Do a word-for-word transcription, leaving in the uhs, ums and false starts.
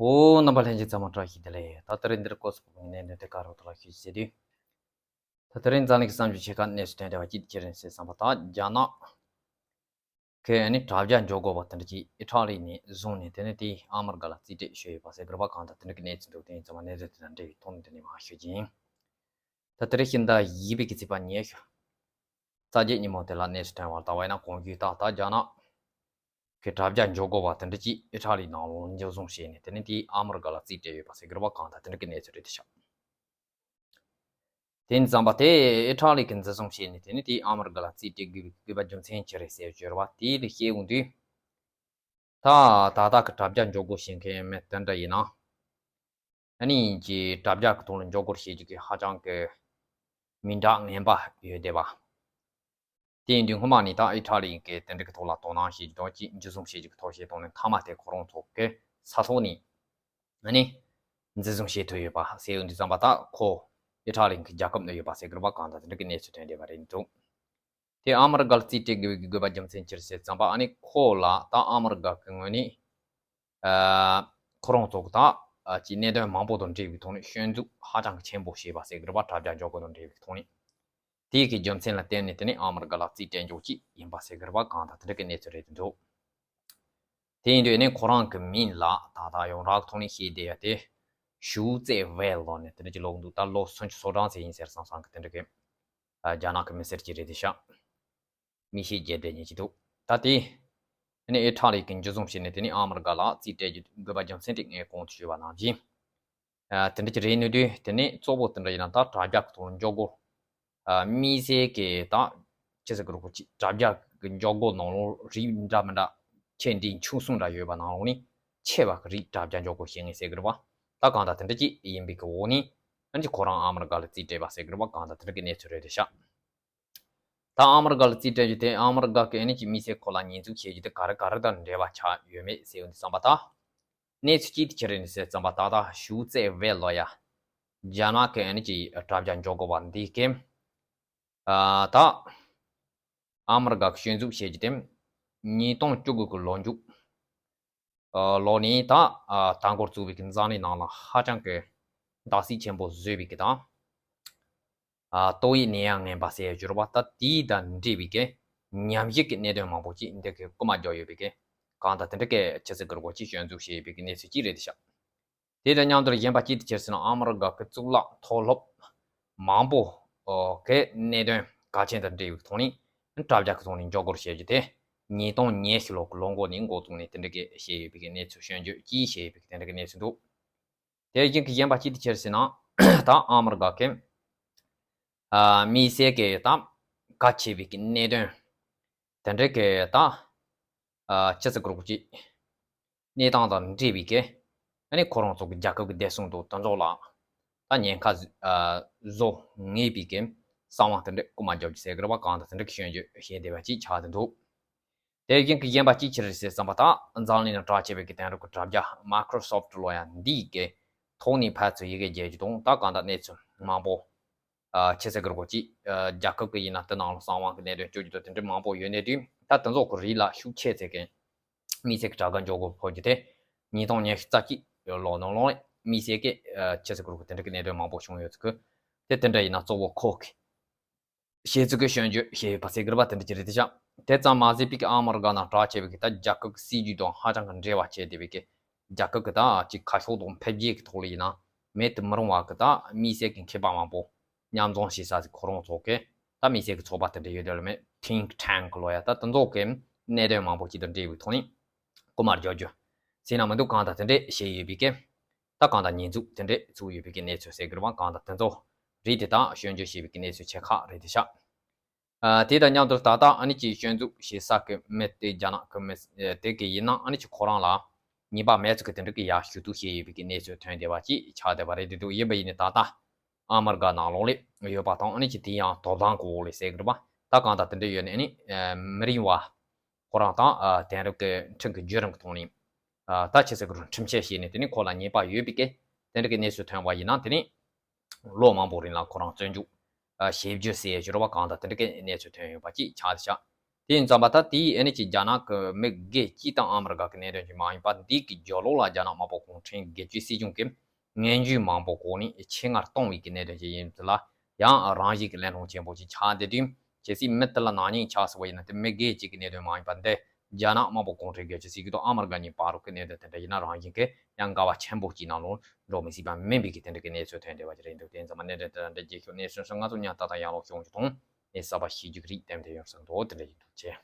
ཨོ། རྣམ་པ་ལྷན་རྒྱས་ཚང་མ་བཀྲ་ཤིས་བདེ་ལེགས། ད་དེ་རིང་འདིར་སྐོར་སུ་ཕོག་ནས་འདི་དེ་ག་རོ་ཐོག་ལ་ཤུལ་བཞེས་དུས། ད་དེ་རིང་འཛམ་གླིང་གི་བསམ་བྱུང་ཆེ་ཁག་གནས་སུ་ཐོན་བསྡད་པ་ཅིག་ཅི་རེད་ཟེར་བསམ་པ། ད་རྒྱ་ནག་གི་ཨ་ནི་དྲ་རྒྱ་འཇོག་དགོས་པ་དེ་འདྲ་ཅིག་ཨི་ཊ་ལི་ནས་བཟུང་ནས་དེ་ནས་དེའི་ཨ་མི་རི་ཀ་ལ་རྩིས་སྤྲད་ཞུས་ཡོད་པ་ཟེར་གི་རེད་པ། གང་ལྟར་དེ་འདྲ་གི་གནས་ཚུལ་འདུག་དེ་ཡིན་ཙང་མ་གནས་ཚུལ་དེ་དང་འབྲེལ་བའི་ཐོག་ནས་འདི་ནས་མར་ཞུ་རྒྱུ་ཡིན། ད་དེ་རིང་ཕྱི་ཟླ་བཞི་པའི་གི་ཚེས་པ་ཉི་ཤུ་རྩ་བརྒྱད་ཉིན་མོ་དེ་ལ་གནས་སུ་ཐོན་བར་ལྟ་བ་ཡིན་ན། གོང་ཞུས་ལྟར་ད་རྒྱ་ནག་གི་དྲ་རྒྱ་འཇོག་དགོས་པ་དེ་འདྲ་ཅིག་ཨི་ཊ་ལི་ནང་ལོགས་འཇུ་བཟུང་བྱས་ནས་དེ་ནས་དེའི་ཨ་མི་རི་ཀ་ལ་རྩིས་སྤྲད་ཡོད་པ་ཟེར་གི་རེད་པ། གང་ལྟར་དེ་འདྲ་གི་གནས་ཚུལ་རེད་དེ་ཤག་དེ་ཡིན་ཙང་པ་དེ་ཨི་ཊ་ལི་གིས་འཇུ་བཟུང་བྱས་ནས་དེ་ནས་དེའི་ཨ་མི་རི་ཀ་ལ་རྩིས་སྤྲད་དགོས་པའི་དགོས་པ་རྒྱུ་མཚན་ཅི་རེད་ཟེར་ཞུས་པ་དེ་ལ་བཤད་ཡོང་དུས། ད་ད་ལྟ་གི་དྲ་རྒྱ་འཇོག་སྒོ་བྱེད་མཁན་མི་དེ་འདྲ་ཡིན་ན། ཨ་ནི་ཀྱི་དྲ་རྒྱ་གི་ཐོག་ལ་འཇོག་སྒོ་བྱེད་རྒྱུ་གི་ཧ་ཅང་གི་མི་འདྲ་ངན་པ་ཡོད་བསྡད་པ། དེ་ཡིན་དུས་སྔོན་མ་ནས་ད་ཨི་ཊ་ལི་གི་དེ་འདྲ་གི་ཐོག་ལ་དོ་སྣང་བྱེད་རྒྱུ་དང་ཅིག་འཇུ་བཟུང་བྱེད་རྒྱུ་གི་ཐོག་བྱེད་སྟངས་ནི་མཐའ་མ་དེ་ཁོ་རང་ཚོ་གི་ས་ཐོག་ནས་ཨ་ནི་འཛིན་བཟུང་བྱེད་ཐུབ་ཡོད་པ་ཟེར་ཡོང་དུས་ཙམ་པ། ད་ཁོ་ཨི་ཊ་ལི་གི་རྒྱལ་ཁབ་ནང་ཡོད་པ་ཟེར་གི་རེད་པ། གང་ལྟར་དེ་འདྲ་གི་གནས་ཚུལ་ཐོན་བསྡད་པ་རེད་འདུག་དེ་ཨ་མི་རི་ཀ་ལ་རྩིས་སྤྲད་དགོས་པའི་དགོས་པ་རྒྱུ་མཚན་ཅི་རེད་ཟེར་ཙམ་པ། ཨ་ནི་ཁོ་ལ་ད་ཨ་མི་རི་ཀ་གི་ངོས་ནས་ཨ་ཁོ་རང་ཚོ་གི་ད་ཨ་ཅིག་གནད་དོན་མང་པོ་དང་འབྲེལ་བའི་ཐོག་ནས་སྐྱོན་འཛུགས་ཧ་ཅང་གི་ཆེན་པོ་བྱས་པ་ཟེར་གི་རེད་པ། དྲ་རྒྱ་འཇོག་སྒོ་དང་འབྲེལ་བའི་ཐོག་ནས། དེའི་གི་རྒྱུ་མཚན་ལ་བརྟེན་ནས་དེ་ནས་ཨ་མི་རི་ཀ་ལ་རྩིས་སྤྲད་འཇོག་ཅིག་ཡིན་པ་ཟེར་གི་རེད་པ། གང་ལྟར་དེ་འདྲ་གི་གནས་ཚུལ་རེད་འདུག་དེ་ཡིན་དུས་ནི་ཁོ་རང་གི་མིང་ལ་ད་ལྟ་ཡོངས་གྲགས་ཐོག་ནས་ཤེས་བསྡད་ཡ་དེ་ཞུའུ་ཙེ་ཝེ་ལོ་ནས་དེ་འདྲ་ཅིག་ཀློག་འདུག་ད་ལོ་སུམ་ཅུ་སོ་གྲངས་ཙམ་ཡིན་ཟེར་བསམ་བསམ་གི་དེ་འདྲ་གི་ཨ་རྒྱ་ནག་གི་མི་སེར་ཅིག་རེད་དེ་ཤག་མི་ཤེས་རྒྱལ་སྡེ་ཉིད་ཀྱི་འདུག་ད་དེ་ནི་ཨི་ཊ་ལི་གིས་འཇུ་བཟུང་བྱས་ནས་དེ་ནི་ཨ་མི་རི་ཀ་ལ་རྩིས་སྤྲད་རྒྱུ་དགོས་པ་རྒྱུ་མཚན་དེ་ངས་གོང་དུ་ཞུས་པ་ནང་བཞིན། ཨ་དེ་འདྲ་ཅིག་རེད་ནི་དུས་དེ་ནི་གཙོ་བོ་དེ་འདྲ་ཡིན་ན་ད་དྲ་རྒྱ་གི་ཐོག་ལ་འཇོག་སྒོ། ཨ་དམིགས་བསལ་གྱི་ད་ཅི་ཟེར་གི་རེད་གོ། ཅིག་དྲ་རྒྱ་གི་འཇོག་སྒོ་ནང་ལོགས་རིགས་འདྲ་མི་འདྲ་ཆེ་འབྲིང་ཆུང་གསུམ་འདྲ་ཡོད་པ་ནང་ལོགས་ནས་ཆེ་བ་གི་རིགས་དྲ་རྒྱ་འཇོག་སྒོ་བྱེད་མཁན་ཟེར་གི་རེད་པ། ད་གང་ལྟར་དེ་འདྲ་ཅིག་ཡིན་པའི་གི་འོག་ནས་ཨ་ནི་ཁོ་རང་ཨ་མི་རི་ཀ་ལ་རྩིས་སྤྲད་པ་ཟེར་གི་རེད་པ། གང་ལྟར་དེ་འདྲ་གི་གནས་ཚུལ་རེད་དེ་ཤག་ད་ཨ་མི་རི་ཀ་ལ་རྩིས་སྤྲད་རྒྱུ་དེ་ཨ་མི་རི་ཀ་གི་ཨ་ནི་ཀྱི་མི་སེར་ཁོ་ལ་ཉེས་འཛུགས་བྱེད་རྒྱུ་དེ་ག་རེ་ག་རེ་དང་འབྲེལ་བ་ཆགས་ཡོད་མེད་ཟེར་ཡོང་དུས་ཙམ་པ། ད་གནས་ཚུལ་གཅིག་དེ་ཅི་རེད་ཟེར་ཙམ་པ། ད་ད་ཞུའུ་ཙེ་ཝེ་ལོ་ཡ་རྒྱ་ནག་གི་ཨ་ནི་ཀྱི་དྲ་རྒྱ་འཇོག་དགོས་པ་འདི་གི་ཨ་ད་ཨ་མི་རི་ཀ་གི་སྐྱོན་འཛུགས་བྱེད་རྒྱུ་དེ་ཉིས་སྟོང་བཅུ་དགུ་གི་ལོ་མཇུག་ཨ་ལོ་ནས་ད་ཨ་ད་འགོ་བཙུགས་པའི་གི་འཛམ་གླིང་ནང་ལ་ཧ་ཅང་གི་དོགས་སེལ་ཆེན་པོ་བཟོས་པའི་གི་ད་ཨ་ཏོག་དབྱིབས་ནད་ཡམས་ངན་པ་ཟེར་གྱི་རེད་པ། ད་དེའི་དང་འབྲེལ་བའི་གི་ཉམས་ཞིབ་ཀྱི་གནད་དོན་མང་པོ་ཅིག་འདི་གི་རྐུ་མ་རྒྱག་ཡོད་པའི་གི་གང་ལྟར་དེ་འདྲ་གི་ཅི་ཟེར་གི་རེད་གོ། ཅིག་སྐྱོན་འཛུགས་བྱས་ཡོད་པའི་གི་གནས་ཚུལ་ཅིག་རེད་དེ་ཤག་དེ་དང་མཉམ་དུ་གཞན་པ་གཅིག་དེ་ཅི་རེད་ཟེར་ན། ཨ་མི་རི་ཀ་གི་གཙུག་ལག་མཐོ་སློབ་མང་པོ་གི་གནད་དོན་གལ་ཆེན་དང་འབྲེལ་བའི་ཐོག་ནས་དྲ་རྒྱ་གི་ཐོག་ནས་འཇོག་སྒོར་བྱེད་རྒྱུ་དེ་ཉིས་སྟོང་ཉི་ཤུ་ལོ་གི་ལོ་འགོ་ནས་འགོ་བཙུགས་ནས་དེ་འདྲ་གི་བྱས་ཡོད་པའི་གནས་ཚུལ། སྐྱོན་བརྗོད་ཀྱིས་བྱས་ཡོད་པའི་དེ་འདྲ་གི་གནས་ཚུལ་འདུག་དེ་བཞིན་གྱི་གཞན་པ་གཅིག་དེ་ཅི་རེད་ཟེར་ན། ད་ཨ་མི་རི་ཀ་གི་ཨ་དམིགས་བསལ་གྱི་ད་གལ་ཆེ་བའི་གི་གནད་དོན་དེ་འདྲ་གི་ད་ཨ་ཅི་ཟེར་དགོས་རེད་གོ། ཅིག་གནས་སྟངས་དང་འབྲེལ་བའི་གི་ཨ་ནི་ཁོ་རང་ཚོ་གི་རྒྱལ་ཁབ་ཀྱི་བདེ་སྲུང་དང་དེ་ཚོ་ལ་ད་ཉེན་ཁ་བཟོ་ཨ་བཟོ་ངེས་པའི་གི་གསང་བ་དེ་འདྲ་རྐུ་མ་རྒྱག་རྒྱུ་ཟེར་གི་རེད་པ། གང་ལྟར་དེ་འདྲ་གི་སྐྱོན་བརྗོད་བྱས་བསྡད་པ་ཅིག་ཆགས་བསྡད་འདུག་དེ་བཞིན་གྱི་གཞན་པ་གཅིག་ཅི་རེད་ཟེར་བསམ་པ། ད་འཛམ་གླིང་ནང་གྲགས་ཆེ་བའི་གི་དེང་རབས་ཀྱི་དྲ་རྒྱ་Microsoft་ལོ་ཡ་འདིའི་གི་ཐོག་ནས་ཕར་ཚུར་ཡི་གེ་བརྗེ་རྒྱུ་དང་། ད་གང་ལྟར་གནས་ཚུལ་མང་པོ་ཨ་ཅི་ཟེར་གི་རེད་གོ། ཅིག་ཨ་རྒྱལ་ཁབ་ཀྱི་ཡིན་ན་དེ་ནང་ལ་གསང་བ་གི་གནད་དོན་བཅོ་རྒྱུ་དང་དེ་འདྲ་མང་པོ་ཡོད་ནའི་དུས། ད་དེ་ཚོ་གི་རིགས་ལ་ཤུགས་ཆེ་ཚད་ཀྱི་དམིགས་བསལ་གྱི་དྲ་རྒྱ་འཇོག་དགོས་ཕོད་རྒྱུ་དེ་ཉིས་སྟོང་ཉི་ཤུ་རྩ་གཅིག་ལོ་ནང་ལོགས་དམིགས་བསལ་གྱི་ཨ་ཅི་ཟེར་གི་རེད་གོ། དེ་འདྲ་གི་གནད་དོན་མང་པོ་བྱུང་ཡོད་ཚུལ་གི། དེ་དེ་འདྲ་ཡིན་ན་གཙོ་བོ་ཁོ་གི་བྱས་ཚུལ་གྱི་སྐྱོན་བརྗོད་བྱས་ཡོད་པ་ཟེར་གི་རེད་པ། དེ་འདྲ་ཅིག་རེད་དེ་ཤག་དེ་ཙམ་མ་ཟད་པའི་གི་ཨ་མི་རི་ཀ་ནང་གྲགས་ཆེ་བའི་གི་ད་རྒྱལ་ཁབ་ཀྱི་སྲིད་ཇུས་དང་ཧ་ཅང་གི་འབྲེལ་བ་བྱས་བསྡད་པའི་གི་རྒྱལ་ཁབ་ཀྱི་ད་ཅིག་ཁ་ཕྱོགས་དང་འཕེལ་རྒྱས་ཀྱི་ཐོག་ལ་ཡིན་ན་མེད་དུ་མི་རུང་བ་གི་ད་དམིགས་བསལ་གྱི་མཁས་པ་མང་པོ་མཉམ་འཛོམས་བྱེད་ས་ཟིག་ཁོ་རང་ཚོ་གི་ད་དམིགས་བསལ་གྱི་ཚོགས་པ་དེ་འདྲ་ཡོད་དེ་ལ་མེད། Think Tank་ལོ་ཡ་ད་དེ་ཚོ་གི་གནད་དོན་མང་པོ་ཅིག་དང་འབྲེལ་བའི་ཐོག་ནས་རྐུ་མ་རྒྱག་རྒྱུ་ཟེར་ན་མི་འདུག་གང་ལྟར་དེ་འདྲས་བྱས་ཡོད་པའི་གི་ད་གང་ལྟར་ཉེས་འཛུགས་དེ་འདྲས་བཙུགས་ཡོད་པའི་གི་གནས་ཚུལ་ཟེར་གི་རེད་པ། གང་ལྟར་དེ་ཚོ་རིགས་དེ་དག་སྐྱོན་བརྗོད་བྱས་པའི་གི་གནས་ཚུལ་ཆེ་ཁག་རེད་དེ་ཤག་ཨ་དེ་དང་མཉམ་དུ་ད་ལྟ་ཨ་ནི་ཅིག་སྐྱོན་འཛུགས་བྱེད་ས་གི་མི་དེ་རྒྱ་ནག་གི་མི་དེ་གི་ཡིན་ན་ཨ་ནི་ཅིག་ཁོ་རང་ལ་ཉེས་པ་མེད་ཚུལ་གི་དེ་འདྲ་གི་ཡ་ཞུ་གཏུག་བྱས་ཡོད་པའི་གི་གནས་ཚུལ་ཐོན་བསྡད་པ་ཅིག་ཆགས་བསྡད་པ་རེད་དེ་འདུག་ཡིན་པ་ཡིན་ནའི་ད་ལྟ་ཨ་མི་རི་ཀ་ནང་ལོགས་ལ་ཡོད་པ་དང་ཨ་ནི་ཅིག་དེ་ཡང་དོ་དམ་གི་འོག་ལ་ཟེར་གི་རེད་པ། ད་གང་ལྟར་དེ་འདྲ་ཡོད་ནས་ཨ་ནི་མི་རིང་བ་ཁོ་རང་དང་ཨ་དེང་རབས་ཀྱི་ཁྲིམས་ཀྱི་བརྒྱུད་རིམ་གྱི་ཐོག་ནས་ཨ་ད་ཆི་ཟེར་གི་རུང་ཁྲིམས་ཆད་བྱས་ནས་དེ་ནས་ཁོ་ལ་ཉེས་པ་ཡོད་པའི་གི་དེ་འདྲ་གི་གནས་ཚུལ་ཐོན་པ་ཡིན་ན་དེ་ནས་ལོ་མང་པོ་རིང་ལ་ཁོ་རང་བཙོན་འཇུག་ཨ་བྱེད་རྒྱུ་ཟེར་ཡ་ཅིག་རེད་པ། གང་ལྟར་དེ་འདྲ་གི་གནས་ཚུལ་ཐོན་ཡོད་པ་ཅིག་ཆགས་བཞག་དེ་ཡིན་ཙམ་པ་ད་དེའི་ཨ་ནི་ཅིག་རྒྱ་ནག་གི་མི་སྒེར་གཅིག་དང་ཨ་མི་རི་ཀ་གི་གནད་དོན་ཅིག་མ་ཡིན་པ། འདི་གི་རྒྱབ་ལོགས་ལ་རྒྱ་ནག་དམར་པོ་གུང་ཁྲན་སྒེར་གཅོད་སྲིད་གཞུང་གི་ངན་ཇུས་མང་པོ་བཀོད་ནས་ཆེད་མངགས་གཏོང་བའི་གི་གནད་དོན་ཅིག་ཡིན་ཚུལ་ལ་ཡང་རང་བཞིན་གྱི་གླེང་སློང་ཆེན་པོ་ཅིག་ཆགས་བསྡད་དུས། གལ་སྲིད་མི་དེ་ལ་ནག་ཉེས་ཆགས་སོང་བ་ཡིན་ན། དེ་མི་སྒེར་གཅིག་གི་གནད་དོན་མ་ཡིན་པ། འདི་རྒྱ་ནག་དམར་པོ་གུང་ཁྲན་སྒེར་གཅོད་སྲིད་གཞུང་དང་ཨ་མི་རི་ཀ་གཉིས་བར་དུ་གི་གནད་དོན་དེ་འདྲ་ཡིན་ན། རང་བཞིན་གྱི་ཡང་འགལ་བ་ཆེན་པོ་ཅིག་ནང་ལོགས་འགྲོ་མི་སྲིད་པ་མིན་པའི་གི་དེ་འདྲ་གི་གནས་ཚུལ་ཐོན་བསྡད་པ་ཅིག་རེད་འདུག་དེ་ཡིན་ཙང་མ་གནད་དོན་དེ་འདྲ་རྒྱལ་ཁབ་གནས་ཚུལ་སོགས་ང་ཚོ་ཉག་ཏག་ཏག་ཡར་ལོག་བྱུང་རྒྱུ་དང་། ཨེ་གསར་པ་ཤེས་རྒྱུ་གི་རིགས་ཏན་ཏན་ཡོང་ས་འདུག་དེ་འདྲ་ཡིན་འདུག་ཅེས།